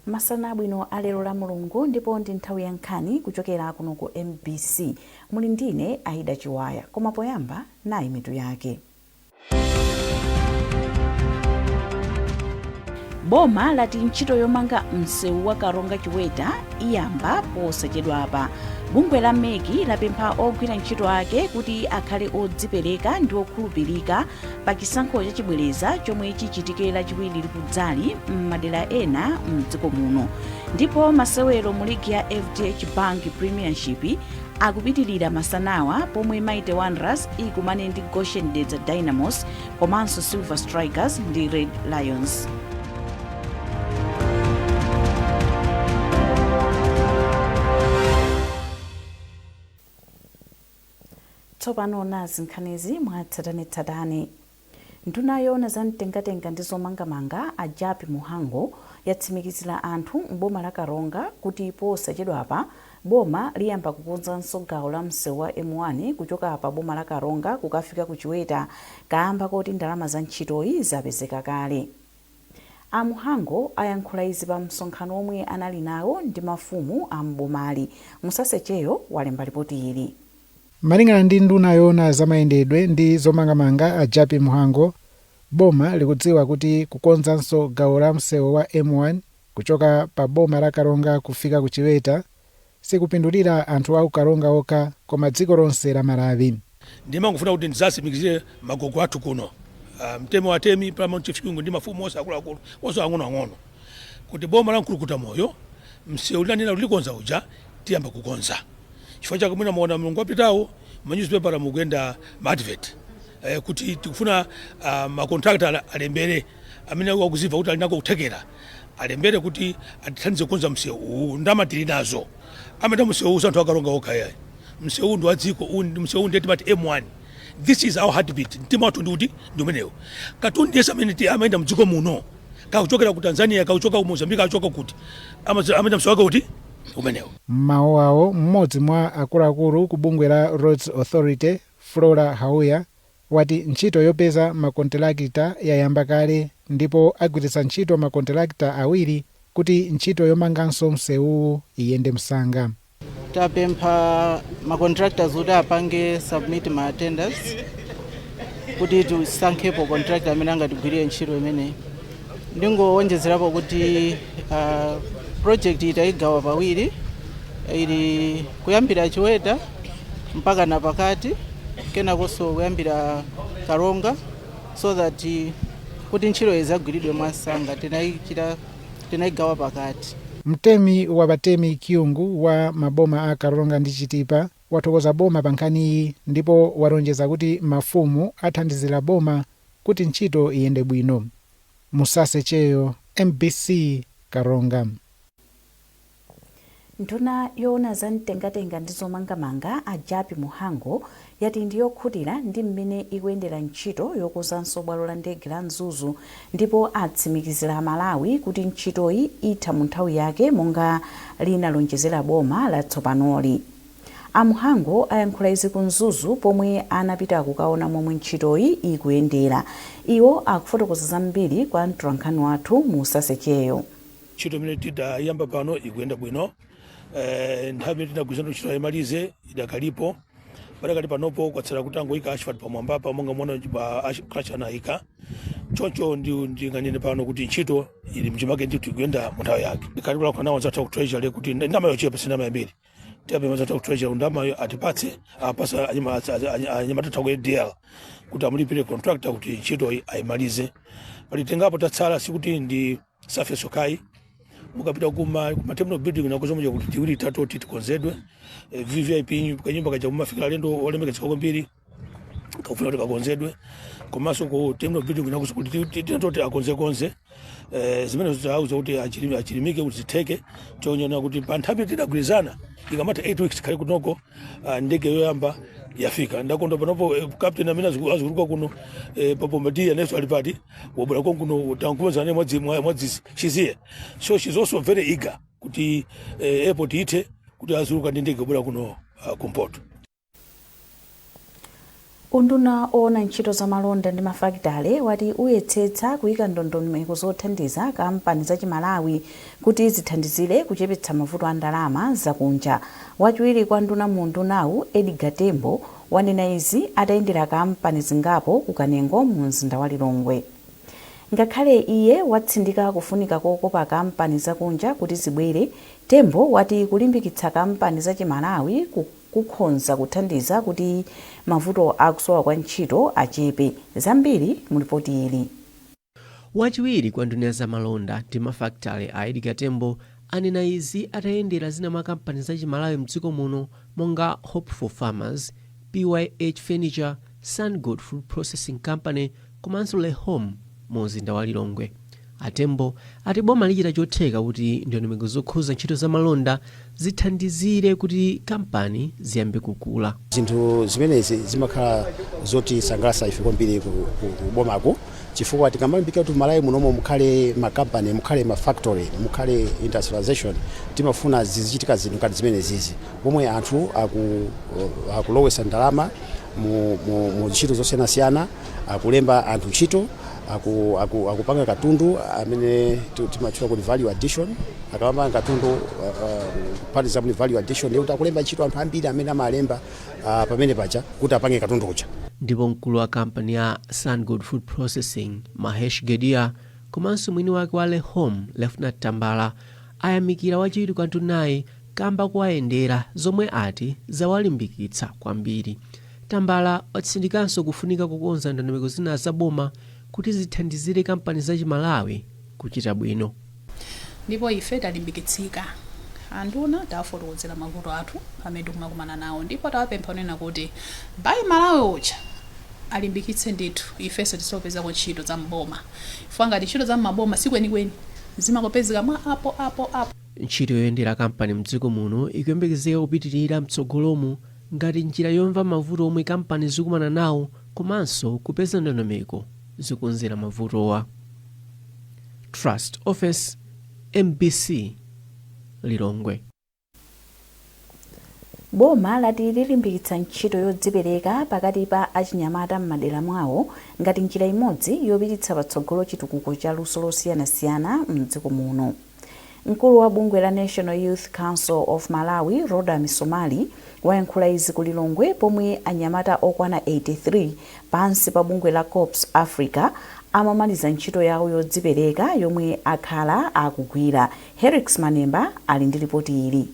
Masana abwino alero la Mulungu, ndipo ndi nthawi ya nkhani kuchokera kuno ku MBC. Muli ndine Aida Chiwaya, koma poyamba nayi mitu yake. Boma lati ntchito yomanga msewu wa Karonga Chiweta iyamba posachedwapa. Bungwe la MEC lapempha ogwira ntchito ake kuti akhale odzipereka ndi okhulupirika pa chisankho chachibwereza chomwe chichitike Lachiwiri likudzali m'madera ena mdziko muno. Ndipo masewero mu ligi ya FDH Bank Premiership akupitirira masanawa pomwe Mighty Wanderers ikumane ndi Goshen Dedza Dynamos komanso Silver Strikers ndi Red Lions. Tsopano nazi nkhanizi mwatsatanetsatane. Nduna yoona za mtengatenga ndi zomangamanga a Jappie Mhango yatsimikizira anthu m'boma la Karonga kuti posachedwapa boma liyamba kukonzanso gawo la msewu wa M1 kuchoka pa boma la Karonga kukafika ku Chiweta kaamba koti ndalama za ntchitoyi zapezeka kale. A Mhango ayankhula izi pa msonkhano omwe anali nawo ndi mafumu a m'bomali. Musase Cheyo walemba lipoti ili. Malingana ndi nduna yoona za mayendedwe ndi zomangamanga a Jappie Mhango, boma likudziwa kuti kukonzanso gawo la msewu wa M1 kuchoka pa boma la Karonga kufika ku Chiweta sikupindulira anthu aku Karonga okha koma dziko lonse la Malawi. Ndimangofuna kuti ndidzatsimikizire magogo athu kuno, mtemi wa atemi, Paramount Chief Chikungu ndi mafumu onse akuluakulu, onse ang'onoang'ono, kuti boma la Mkulukuta Moyo msewu linanena kuti likonza uja tiyamba kukonza. Chifukwa chake mwina mwaona mlungu wapitawo ma newspaper mukuyenda ma advert kuti tikufuna ma contractor alembere amene akuziva kuti ali nako kuthekera alembere kuti atithandize kukonza msewu uwu, ndalama tili nazo. Amene msewu uwu anthu a Karonga okha yayi, msewu ndi wa dziko uwu, ndi msewu ndiye timati M1. This is our heartbeat, mtima wathu ndi kuti ndi umenewo. Katundu yense amene amayenda mdziko muno kakuchokera ku Tanzania, kakuchoka ku Mozambique, kakuchoka kuti, amayenda msewu wake kuti umenewo. M'mawu awo, mmodzi mwa akuluakulu ku bungwe la Roads Authority, Flora Hauya, wati ntchito yopeza makontilakita yayamba kale ndipo agwiritsa ntchito makontilakita awiri kuti ntchito yomanganso msewuwu iyende msanga. Tapempha ma contractors kuti apange submit ma tenders kuti tisankhepo contractor amene angatigwirire ntchito imeneyi. Ndingowonjezerapo kuti project itayigawa pawiri, ili kuyambira Chiweta mpaka na pakati, kenakonso kuyambira Karonga, so that kuti ntchito izagwiridwe mwansanga tinayigawa pakati. Mtemi wa Batemi Kyungu wa maboma a Karonga ndi Chitipa wathokoza boma pa nkhaniyi ndipo walonjeza kuti mafumu athandizira boma kuti ntchito iyende bwino. Musase Cheyo, MBC, Karonga. Nduna yoona za mtengatenga ndi zomangamanga a Jappie Mhango yati ndi yokhutira ndi mmene ikuyendera ntchito yokonzanso bwalo la ndege la Mzuzu ndipo atsimikizira Amalawi kuti ntchitoyi itha mu nthawi yake monga linalonjezera boma latsopanoli. A Mhango ayankhula izi ku Mzuzu pomwe anapita kukaona momwe ntchitoyi ikuyendera. Iwo akufotokoza zambiri kwa mtolankhani wathu Musase Cheyo. Ntchito imene tidayamba pano ikuyenda bwino. Nthawi imene tinagwirizana ntchito ayimalize idakalipo. Padakali panopo kwatsala kuti angoyika asphalt pamwambapa monga muona pa crusher anayika. Choncho ndinganene pano kuti ntchito ili mchimake ndithu, ikuyenda mu nthawi yake. Ndikali kulankhula nawo anzathu ku Treasury kuti ndalama yochepa, si ndalama yambiri. Tiyambe anzathu ku Treasury ndalamayo atipatse, apasa anyamata athu ku ADL kuti amulipire contractor kuti ntchito ayimalize. Pali tingapo tatsala, sikuti ndi surface yokhayi. Mukapita kuma terminal building nako zomwe kuti tiwiri tatu oti tikonzedwe. VVIP kanyumba kaja kumafikira alendo olemekezeka kwambiri kafuna kuti kakonzedwe, komanso ku terminal building nako kuti tinatoti akonzekonze. Zimene zauza kuti achilimike kuti zitheke, tionyana kuti pa nthawi tidagwirizana ikamatha 8 weeks khale kunoko ndege yoyamba yafika. Ndakonda panopo captain amene azikuruka kuno pa Bombardier neso ali pati wabwera konkuno, tankumazana naye mwadzizi. She's here, so she's also very eager kuti airport ithe kuti azuluka ndi ndege kubwera kuno kumpoto. Unduna owona ntchito za malonda ndi mafakitale wati uyetsetsa kuyika ndondomeko zothandiza kampani za Chimalawi kuti zithandizire kuchepetsa mavuto a ndalama zakunja. Wachiwiri kwa nduna mu undunawu, Edgar Tembo, wanena izi atayendera kampani zingapo ku Kanengo mu mzinda wa Lilongwe. Ngakhale iye watsindika kufunika kokopa kampani zakunja kuti zibwere, Tembo wati kulimbikitsa kampani za Chimalawi kukhonza kuthandiza kuti mavuto akusowa kwa ntchito achepe. Zambiri mulipoti ili. Wachiwiri kwa nduna ya zamalonda ndi mafakitale a Edgar Tembo anena izi atayendera zina mwa kampani za Chimalawi mdziko muno monga Hope for Farmers, PYH Furniture, Sungold Food Processing Company komanso Le Home mu mzinda wa Lilongwe. Atembo ati boma lichita chotheka kuti ndondomeko zokhuza ntchito za malonda zithandizire kuti kampani ziyambe kukula. Zinthu zimenezi zimakhala zotisangalatsa ife kwambiri ku bomako, chifukwa tikamalimbikira kuti Malawi munomo mukhale makampani, mukhale mafactory, mukhale industrialization, timafuna zizichitika zinthu ngati zimenezizi pomwe anthu akulowesa ndalama mu ntchito zosiyanasiyana, akulemba anthu ntchito, akupanga katundu amene timatchula kuti value addition. Akamapanga katundu kuphatikiza kuti value addition, ndikuti akulemba ntchito anthu ambiri amene amalemba pamene paja kuti apange katundu uja. Ndipo mkulu wa kampani ya Sungold Food Processing, Mahesh Gedia, komanso mwini wake wa Le Home, Lefnat Tambala, ayamikira wachiwiri kwa ndunayi kamba kuwayendera, zomwe ati zawalimbikitsa kwambiri. Tambala watsindikanso kufunika kukonza ndondomeko zina za boma kuti zithandizire kampani za Chimalawi kuchita bwino. Ndipo ife talimbikitsika. Anduna tawafotokozera mavuto athu amene tikumakumana nawo, ndipo tawapempha kunena kuti Buy Malawi uja alimbikitse ndithu, ifenso tisopezako ntchito za mboma, chifukwa ngati ntchito za mmaboma sikwenikweni zimakopezeka mwa apo apo apo. Ntchito yoyendera kampani mdziko muno ikuyembekezeka kupitirira mtsogolomu ngati njira yomva mavuto omwe kampani zikumana nawo komanso kupeza ndondomeko zokonzera mavutowa. Trust Office, MBC, Lilongwe. Boma lati lilimbikitsa ntchito yodzipereka pakati pa achinyamata m'madera mwawo ngati njira imodzi yopititsa patsogolo chitukuko cha luso losiyanasiyana mdziko muno. Mkulu wa bungwe la National Youth Council of Malawi, Roda Misomali, wayankhula izi ku Lilongwe pomwe anyamata okwana 83 pansi pa bungwe la Corps Africa amamaliza ntchito yawo yodzipereka yomwe akhala akugwira. Herix Manemba ali ndi ripoti ili.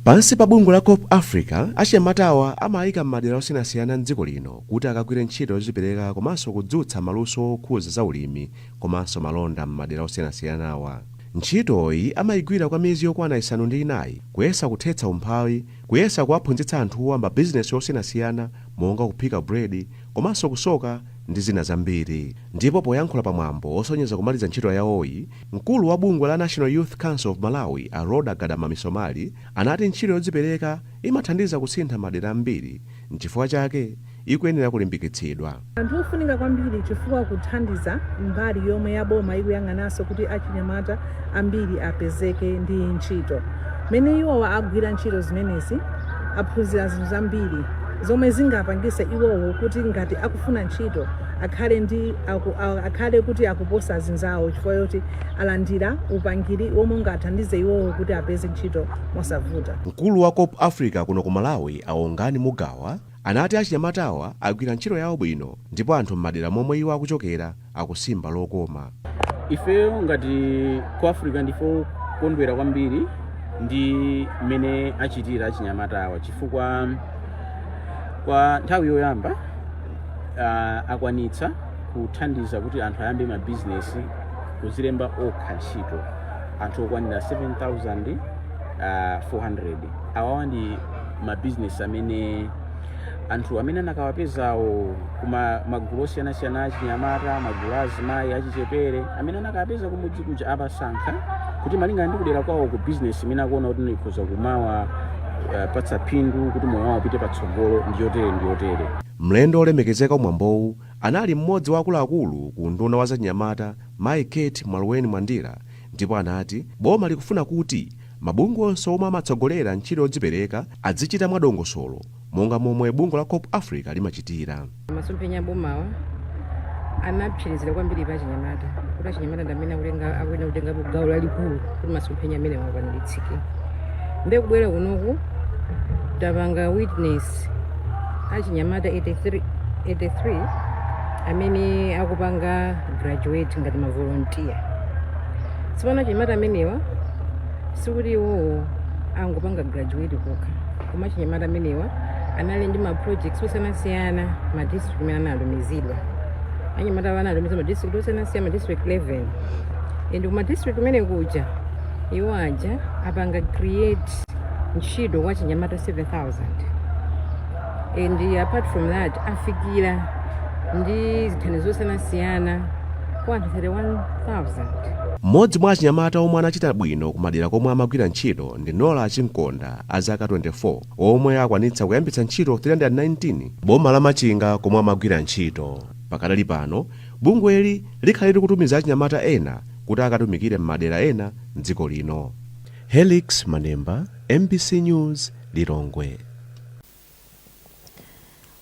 Pansi pa bungwe la Corp Africa, achinyamatawa amayika m'madera osiyanasiyana mdziko lino kuti akagwire ntchito yodzipereka komanso kudzutsa maluso okhuza za ulimi komanso malonda m'madera osiyanasiyanawa. Ntchitoyi amayigwira kwa miyezi yokwana 9, kuyesa kuthetsa umphawi, kuyesa kuwaphunzitsa anthuwa mabizinesi osiyanasiyana monga kuphika buledi komanso kusoka ndi zina zambiri. Ndipo poyankhula pamwambo osonyeza kumaliza ntchito yawoyi, mkulu wa bungwe la National Youth Council of Malawi, a Roda Gadama Misomali, anati ntchito yodzipereka imathandiza kusintha madera ambiri, nchifukwa chake ikuyenera kulimbikitsidwa. Anthu ofunika kwambiri chifukwa kuthandiza mbali yomwe ya boma ikuyang'ananso kuti achinyamata ambiri apezeke ndi ntchito. Mmene iwowa agwira ntchito zimenezi, aphunzira zinthu zambiri zomwe zingapangise iwowo kuti ngati akufuna ntchito akhale ndi akhale kuti akuposa zinzawo, chifukwa choti alandira upangiri womwe ungathandize iwowo kuti apeze ntchito mosavuta. Mkulu wa Corp Africa kuno ku Malawi, Aongani Mugawa, anati achinyamatawa agwira ntchito yawo bwino ndipo anthu m'madera momwe iwo akuchokera akusimba lokoma. Ifeyo ngati ku Africa ndife kondwera kwambiri ndi mmene achitira achinyamatawa, chifukwa kwa nthawi yoyamba akwanitsa kuthandiza kuti anthu ayambe mabizinesi, kuzilemba okha ntchito anthu okwanira 7400. Awawa ndi mabizinesi amene anthu amene anakawapezawo kuma magulu osiyanasiyana achinyamata, magulu azimayi, achichepere amene anakawapeza kumudzi kuja, apasankha kuti malingana ndi kudera kwawo ku bizinesi imene akuona kuti ikhoza kumawa patsa phindu kuti moyo wawo upite patsogolo ndi yotere ndi yotere. Mlendo olemekezeka mwambowu anali mmodzi wa akuluakulu ku unduna wa zachinyamata, Mayi Kate Mwalweni Mwandira, ndipo anati boma likufuna kuti mabungwe onse omwe amatsogolera ntchito yodzipereka azichita mwadongosolo. Monga momwe bungwe la Corp Africa limachitira. Masomphenya abomawa anapsinizira kwambiri pa achinyamata, kuti achinyamata ndi amene akuyenera kutengapo gawo lalikulu kuti masomphenya amene akwaniritsidwe. Nde kubwera kunoku tapanga witness achinyamata 83 amene akupanga graduate ngati ma volunteer. Tsopano achinyamata amenewa sikuti iwowo angopanga graduate kokha, koma achinyamata amenewa anali ndi ma projects osiyanasiyana ma district imene analumizidwa. Anyamata awa analumiza ma district osiyanasiyana, ma district 11, and kuma district kumene kuja iwo aja apanga create ntchito kwa achinyamata 7000, and apart from that afikira ndi zithandizo zosiyanasiyana kwa anthu 31,000. Mmodzi mwa achinyamata omwe anachita bwino kumadera komwe amagwira ntchito ndi Nola Chinkonda, a zaka 24, omwe akwanitsa kuyambitsa ntchito 319 boma la Machinga komwe amagwira ntchito. Pakadali pano bungweli likhale likutumiza achinyamata ena kuti akatumikire m'madera ena mdziko lino. Helix Manemba, MBC News, Lilongwe.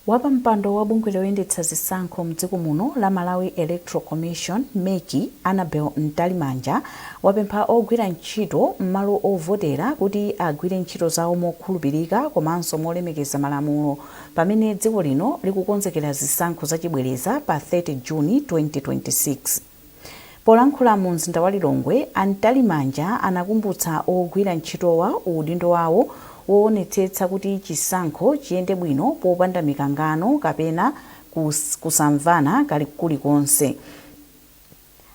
Wapampando wa bungwe loyendetsa zisankho mdziko muno la Malawi Electoral Commission, MEC, Annabel Mtalimanja, wapempha ogwira ntchito m'malo ovotera kuti agwire ntchito zawo mokhulupirika komanso molemekeza malamulo pamene dziko lino likukonzekera zisankho zachibwereza pa 30 Juni 2026. Polankhula mu mzinda wa Lilongwe, a Mtalimanja anakumbutsa ogwira ntchitowa udindo wawo woonetsetsa kuti chisankho chiyende bwino popanda mikangano kapena kusamvana kulikonse.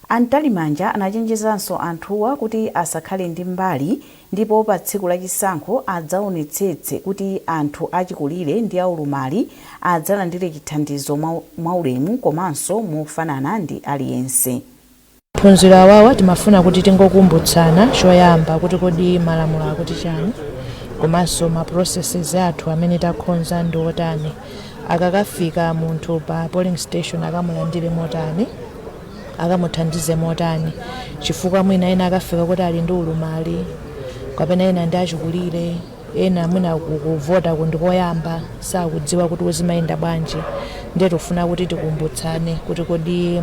A Mtalimanja anachenjezanso anthuwa kuti asakhale ndi mbali ndipo pa tsiku la chisankho adzaonetsetse kuti anthu achikulire ndi aulumali adzalandire chithandizo mwaulemu komanso mofanana ndi aliyense. Phunziro awawa timafuna kuti tingokumbutsana choyamba kuti kodi malamulo akuti chani, komanso ma processes athu amene takonza ndi otani, akakafika munthu pa polling station akamulandire motani, akamuthandize motani, chifukwa mwina ena akafika kuti ali ndi ulumali, kapena ena ndi achikulire, ena mwina kuvota ndikoyamba, sakudziwa kuti zimayenda bwanji. Ndiye tikufuna kuti tikumbutsane kuti kodi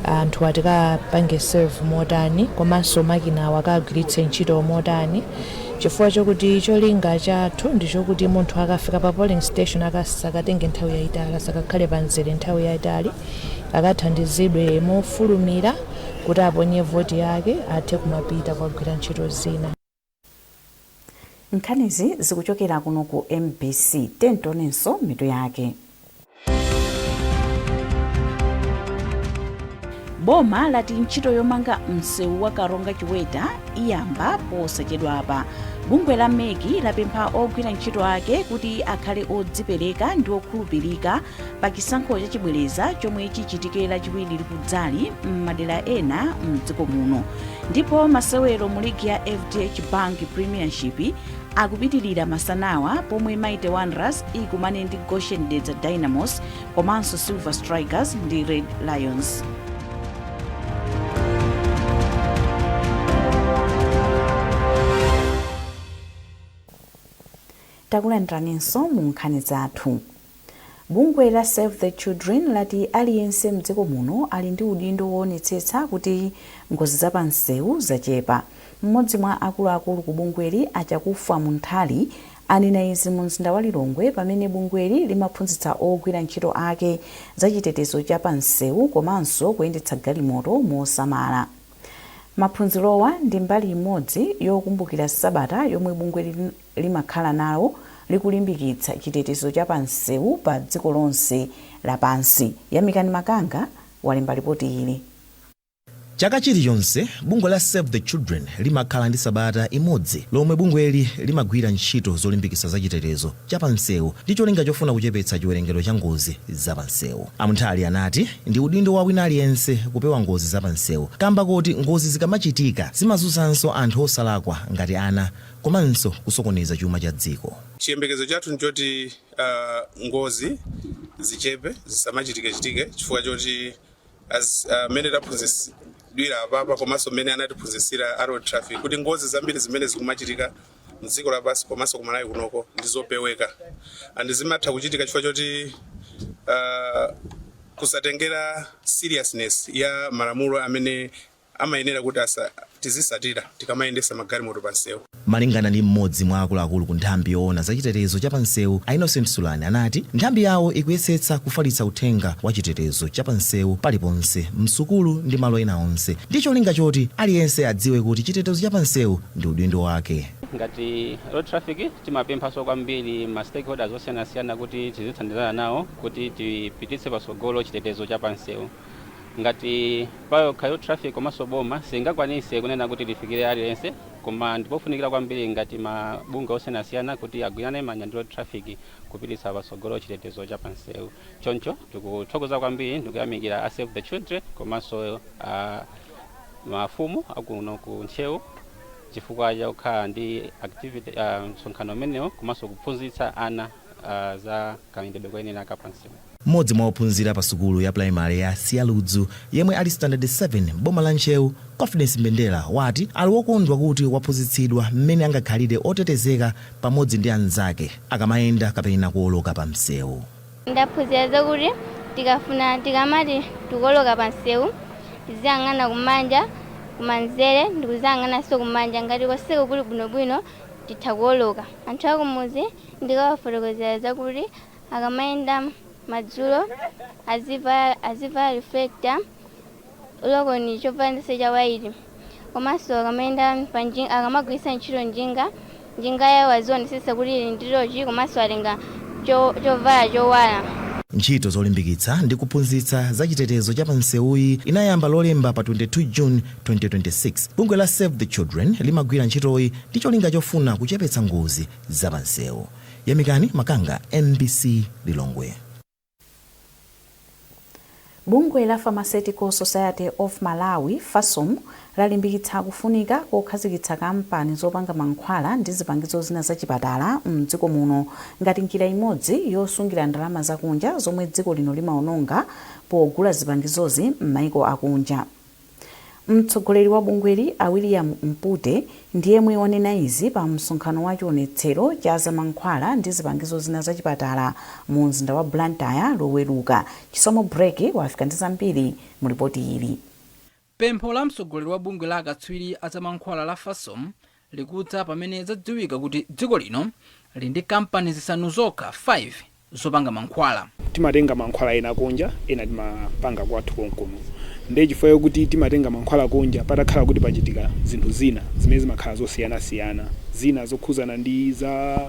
anthu atikapange serve motani, komanso makina akagwiritse ntchito motani, chifukwa chokuti cholinga chathu ndi chokuti munthu akafika pa polling station akasakatenge nthawi yayitali, asakakhale pa mzere nthawi yayitali, akathandizidwe mofulumira kuti aponye voti yake, athe kumapita kukagwira ntchito zina. Nkhanizi zikuchokera kuno ku MBC. Tionenso mitu yake. Boma lati ntchito yomanga msewu wa Karonga Chiweta iyamba posachedwapa. Bungwe la MEC lapempha ogwira ntchito ake kuti akhale odzipereka ndi okhulupirika pa chisankho chachibwereza chomwe chichitike Lachiwiri likudzali m'madera ena mdziko muno. Ndipo masewero mu ligi ya FDH Bank Premiership akupitirira masanawa pomwe Mighty Wanderers ikumane ndi Goshen Dedza Dynamos, komanso Silver Strikers ndi Red Lions. Takulandiraninso mu nkhani zathu. Bungwe la Save the Children lati aliyense mdziko muno ali ndi udindo woonetsetsa kuti ngozi za pamsewu zachepa. Mmodzi mwa akuluakulu ku bungweli, a Chakufwa Munthali, anena izi mu mzinda wa Lilongwe pamene bungweli limaphunzitsa ogwira ntchito ake za chitetezo cha pamsewu komanso kuyendetsa galimoto mosamala. Maphunzirowa ndi mbali imodzi yokumbukira sabata yomwe bungweli limakhala nawo likulimbikitsa chitetezo cha pamsewu pa dziko lonse lapansi. Yamikani Makanga walemba lipoti ili. Chaka chilichonse bungwe la Save the Children limakhala ndi sabata imodzi lomwe bungweli limagwira ntchito zolimbikitsa zachitetezo cha pamsewu ndi cholinga chofuna kuchepetsa chiwerengero cha ngozi za pamsewu. A Munthali anati ndi udindo wa wina aliyense kupewa ngozi za pamsewu kamba koti ngozi zikamachitika zimazunzanso anthu osalakwa ngati ana komanso kusokoneza chuma cha dziko. Chiyembekezo chathu nchoti ngozi zichepe, zisamachitike-chitike, chifukwa choti as mmene taphunzitsidwira apapa komanso mmene anatiphunzitsira a road traffic kuti ngozi zambiri zimene zikumachitika Mdziko lapansi komanso kumalawi kunoko ndi zopeweka and zimatha kuchitika chifukwa choti kusatengera seriousness ya malamulo amene amayenera kuti tizisatira tikamayendesa magalimoto pa msewu. Malingana ndi mmodzi mwa akuluakulu ku nthambi yoona zachitetezo cha pansewu, a Innocent Sulani, anati nthambi yawo ikuyesetsa kufalitsa uthenga wa chitetezo cha pansewu paliponse, msukulu ndi malo ena onse, ndi cholinga choti aliyense adziwe kuti chitetezo cha pansewu ndi udindo wake. Ngati road traffic timapemphanso kwambiri ma stakeholders osiyanasiyana kuti tizithandizana nawo kuti tipititse patsogolo chitetezo cha pansewu. Ngati payokha road traffic komanso boma singakwanise kunena kuti lifikire aliyense, koma ndipofunikira kwambiri ngati mabungwe osiyanasiyana kuti agwirane manja ndi road traffic kupititsa patsogolo chitetezo cha pansewu. Choncho tikuthokoza kwambiri ndikuyamikira a Save the Children komanso mafumu akuno ku Ntcheu chifukwa chakukhala ndi activity, msonkhano umenewo komanso kuphunzitsa ana za kayendedwe koyenera kapansewu. Mmodzi mwa ophunzira pa sukulu ya primary ya Siyaludzu yemwe ali standard 7 boma la Ntcheu, Confidence Mbendera, wati ali wokondwa kuti waphunzitsidwa mmene angakhalire otetezeka pamodzi ndi anzake akamayenda kapena kuwoloka pa msewu. Ndaphunzira zakuti tikafuna tikamati tikuwoloka pa msewu tiziyang'ana kumanja, kumanzere, ndikuziyang'ananso kumanja. Ngati konseko kuli bwinobwino titha kuwoloka. Anthu akumuzi ndikawafotokozera zakuti akamayenda madzulo azivala reflector, ulokoni chovala cha white, komanso akamayenda akamagwiritsa ntchito njinga, njinga yawo azionesesa kuti ili ndi tochi komanso atenga chovala chowala. Ntchito zolimbikitsa ndi kuphunzitsa za chitetezo cha pansewuyi inayamba Lolemba pa 22 June 2026. Bungwe la Save the Children limagwira ntchitoyi ndi cholinga chofuna kuchepetsa ngozi za pansewu. Yamikani Makanga, MBC, Lilongwe. Bungwe la Pharmaceutical Society of Malawi, FASOM, lalimbikitsa kufunika kokhazikitsa kampani zopanga mankhwala ndi zipangizo zina zachipatala mdziko muno ngati njira imodzi yosungira ndalama zakunja zomwe dziko lino limaononga pogula zipangizozi m'maiko akunja. Mtsogoleri wa bungweli, a William Mpute, ndiyemwe wanena izi pa msonkhano wa chionetsero cha zamankhwala ndi zipangizo zina zachipatala mu mzinda wa Blantyre Loweruka. Chisomo Break wafika ndi zambiri mu ripoti ili. Pempho la mtsogoleri wa bungwe la akatswiri azamankhwala la FASOM likudza pamene zadziwika kuti dziko lino lili ndi kampani zisanu zokha, 5, zopanga mankhwala. Timatenga mankhwala ena kunja, ena timapanga kwathu konkuno. Ndiye chifukwa chokuti timatenga mankhwala kunja, patakhala kuti pachitika zinthu zina zimene zimakhala zosiyanasiyana, zina zokhuzana ndi za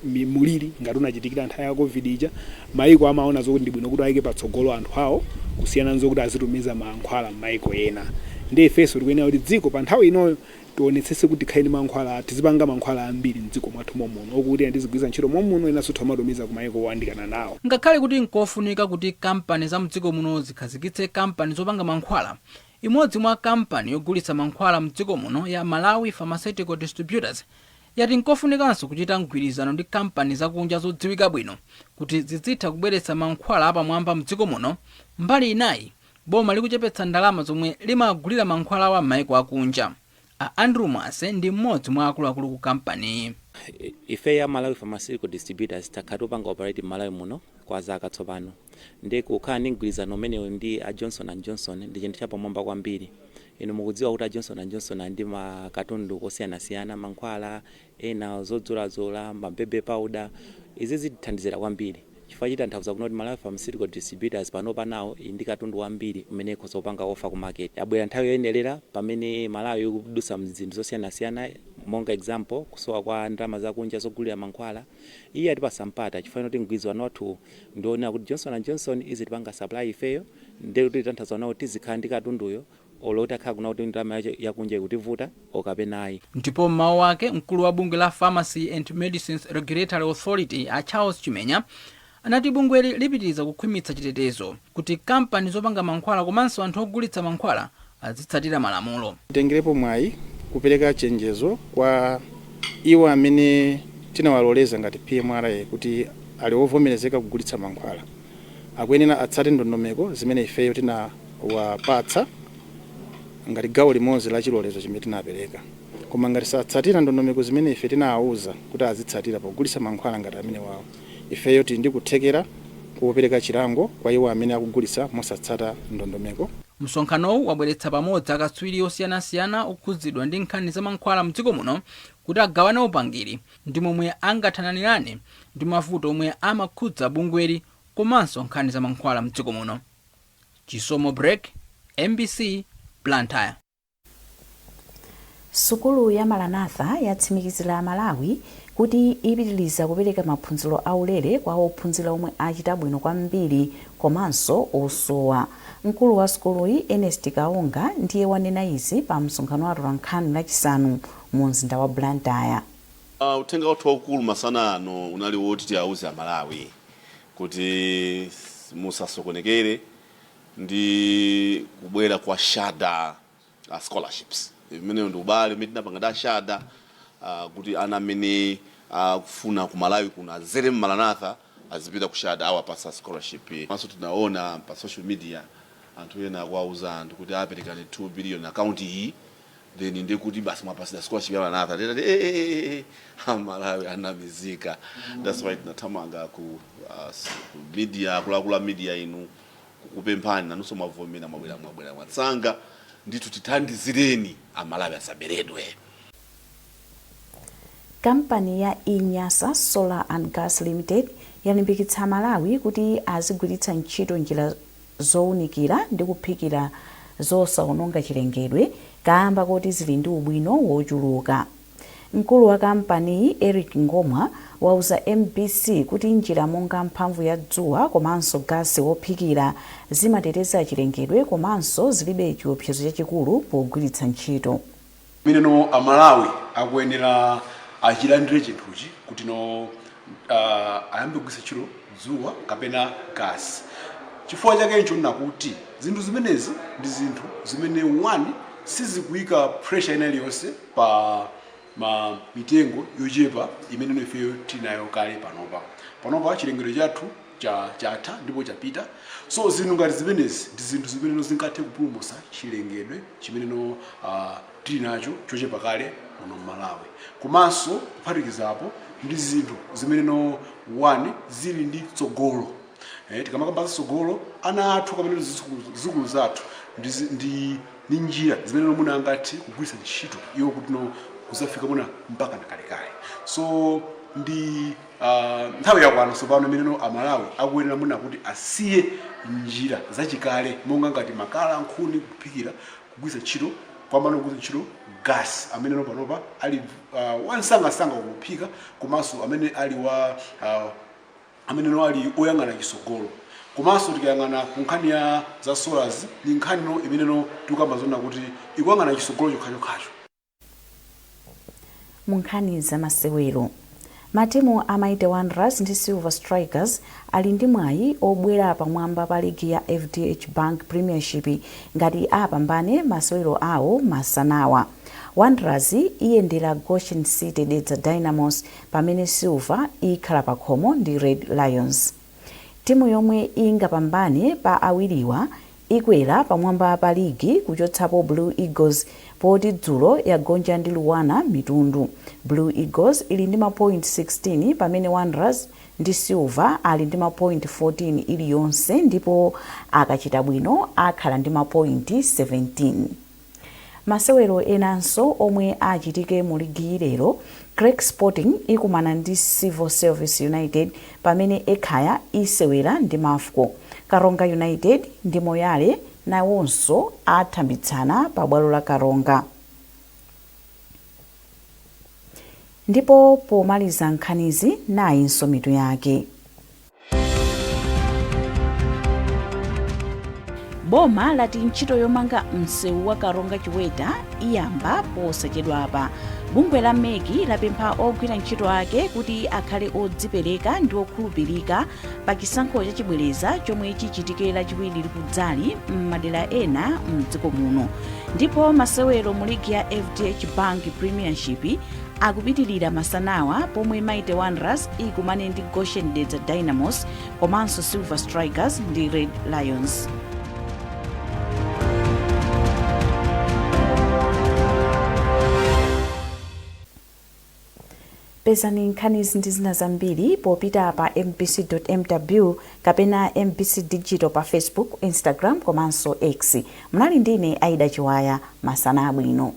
muliri ngati unachitikira nthawi ya COVID ija, maiko amaona zokuti ndi bwino kuti ayike patsogolo anthu awo kusiyana nzokuti azitumiza mankhwala m'maiko ena. Ndiye ifenso tikuyenera kuti dziko pa nthawi inoyo tionetsetse kuti tikhale ndi mankhwala, tizipanga mankhwala ambiri mdziko mwathu momuno, okuti ena tizigwiritsa ntchito momuno, enanso timatumiza ku maiko oyandikana nawo. Ngakhale kuti nkofunika kuti kampani za mdziko muno zikhazikitse kampani zopanga mankhwala, imodzi mwa kampani yogulitsa mankhwala mdziko muno ya Malawi Pharmaceutical Distributors yati nkofunikanso kuchita mgwirizano ndi kampani zakunja zodziwika bwino kuti zizitha kubweretsa mankhwala apamwamba mdziko muno. Mbali inayi, boma likuchepetsa ndalama zomwe limagulira mankhwalawa m'maiko akunja. A Andrew Mwase ndi mmodzi mwa akuluakulu ku kampaniyi. Ife ya Malawi Pharmaceutical Distributors takhala tupanga operate m'Malawi muno kwa zaka tsopano, ndi kukhala ndi mgwirizano umenewu ndi a Johnson and Johnson ndi chinthu chapamwamba kwambiri. Inu mukudziwa kuti a Johnson and Johnson ali ndi makatundu osiyanasiyana, mankhwala ena, zodzoladzola, ma baby powder. Izi zitithandizira kwambiri chifukwa chitanthauza kuti Malawi Pharmaceutical Distributors panopa nawo ili ndi katundu wambiri umene ikhoza kupanga offer ku market. Abwera nthawi yoyenerera pamene Malawi ikudutsa mzinthu zosiyanasiyana, monga example kusowa kwa ndalama zakunja zogulira mankhwala. Iye atipasa mpata chifukwa kuti mgwirizano wathu ndionera kuti Johnson and Johnson izitipanga supply ifeyo, ndiye kuti tanthauza nawo tizikhala ndi katunduyo olo utakhala kuna kuti ndalama yakunja ikutivuta okapena ayi. Ndipo mmawu ake, mkulu wa bungwe la Pharmacy and Medicines Regulatory Authority, a Charles Chimenya, anati bungweli lipitiriza kukhwimitsa chitetezo kuti kampani zopanga mankhwala komanso anthu ogulitsa mankhwala azitsatira malamulo. Tengerepo mwayi kupereka chenjezo kwa iwo amene tinawaloleza ngati PMRA kuti ali ovomerezeka kugulitsa mankhwala. Akuyenera atsate ndondomeko zimene ifeyo tinawapatsa ngati gawo limodzi la chilolezo chimene tinapereka. Koma ngati satsatira ndondomeko zimene ife tinawauza kuti azitsatira pogulitsa mankhwala ngati amene wawo, ifeyo tili ndi kuthekera kupereka chilango kwa iwo amene akugulitsa mosatsata ndondomeko. Msonkhanowu wabweretsa pamodzi akatswiri osiyanasiyana okhudzidwa ndi nkhani za mankhwala mdziko muno kuti agawane upangiri ndi momwe angathanirane ndi mavuto omwe amakhudza bungweli komanso nkhani za mankhwala mdziko muno. Chisomo Break, MBC, Blantyre. Sukulu ya Maranatha yatsimikizira Amalawi kuti ipitiriza kupereka maphunziro aulere kwa ophunzira omwe achita bwino kwambiri komanso osowa. Mkulu wa sukuluyi, Ernest Kaonga, ndiye wanena izi pa msonkhano wa atolankhani Lachisanu mu mzinda wa Blantyre. Uthenga wathu waukulu masana ano unali woti tiauze Amalawi kuti musasokonekere ndi kubwera kwa Shada Scholarships. Imeneyo ndi ubale umene tinapanga ndi a Shada kuti ana amene akufuna ku Malawi kuno azere m'Maranatha azipita ku Shada, awapasa scholarship. Maso tinaona pa social media anthu ena akuwauza anthu kuti aperekani 2 billion account iyi, then ndiye kuti basi mwapasida scholarship ya Maranatha. Titati eh, eh, eh, Amalawi anamizika. That's why tinathamanga ku media, akuluakulu a media inu, kukupemphani, nanunso mwavomera, mwabwera mwatsanga ndithu, tithandizireni Amalawi asaberedwe. Kampani ya Inyasa Solar and Gas Limited yalimbikitsa Malawi kuti azigwiritsa ntchito njira zowunikira ndi kuphikira zosawononga chilengedwe kamba koti zili ndi ubwino wochuluka. Mkulu wa kampaniyi, Eric Ngomwa, wauza MBC kuti njira monga mphamvu ya dzuwa komanso gasi wophikira zimateteza chilengedwe komanso zilibe chiopsezo chachikulu pogwiritsa ntchito. Imeneno Amalawi akuyenera achilandire chinthuchi kuti no ayambe kugwiritsa ntchito dzuwa kapena gas. Chifukwa chake nchonena kuti zinthu zimenezi ndi zinthu zimene, one, sizikuyika pressure ina iliyonse pa ma mitengo yochepa imene ifeyo tinayo kale panopa. Panopa chilengedwe chathu chatha ndipo chapita, so zinthu ngati zimenezi ndi zinthu zimene zingathe kupulumutsa chilengedwe chimene no tili nacho chochepa kale muno mMalawi. Komanso kuphatikizapo, ndi zinthu zimene no, one, zili ndi tsogolo. Tikamakamba tsogolo, ana athu kapena zidzukulu zathu, ndi njira zimene no muna angathe kugwiritsa ntchito iwo kuti no kuzafika muna mpaka na kalekale. So ndi nthawi yakwana tsopano imene no Amalawi akuyenera muna kuti asiye njira zachikale monga ngati makala, nkhuni kuphikira, kugwiritsa ntchito kwambano kugwiritsa ntchito gas amene no panopa ali wansangasanga kuphika, komanso amene ali wa amene no ali oyang'ana chisogolo. Komanso tikayang'ana ku nkhani ya za solars, ni nkhani no imene no tikukamba zona kuti ikuyang'ana chisogolo chokhachokhacho. Mu nkhani zamasewero, matimu a Mighty Wanderers ndi Silver Strikers ali ndi mwayi obwera pamwamba pa ligi ya FDH Bank Premiership ngati apambane masewero awo masanawa. Wanderers iyendera Goshen City Dedza Dynamos, pamene Silver ikhala pakhomo ndi Red Lions. Timu yomwe ingapambane pa awiriwa ikwera pamwamba pa ligi kuchotsapo Blue Eagles poti dzulo yagonja ndi Luanar Mitundu. Blue Eagles ili ndi ma point 16, pamene Wanderers ndi Silver ali ndi ma point 14 iliyonse, ndipo akachita bwino akhala ndi ma point 17. Masewero enanso omwe achitike mu ligi lero, Creck Sporting ikumana ndi Civil Service United, pamene Ekhaya isewera ndi Mafco. Karonga United ndi Moyale nawonso athambitsana pa bwalo la Karonga. Ndipo pomaliza nkhanizi, nayinso mitu yake. Boma lati ntchito yomanga msewu wa Karonga Chiweta iyamba posachedwapa. Bungwe la MEC lapempha ogwira ntchito ake kuti akhale odzipereka ndi okhulupirika pa chisankho chachibwereza chomwe chichitike Lachiwiri likudzali m'madera ena mdziko muno. Ndipo masewero mu ligi ya FDH Bank Premiership akupitirira masanawa, pomwe Mighty Wanderers ikumane ndi Goshen Dedza Dynamos komanso Silver Strikers ndi Red Lions. Pezani nkhanizi ndi zina zambiri popita pa mbc.mw kapena MBC Digital pa Facebook, Instagram komanso X. Munali ndine Aida Chiwaya. Masana abwino.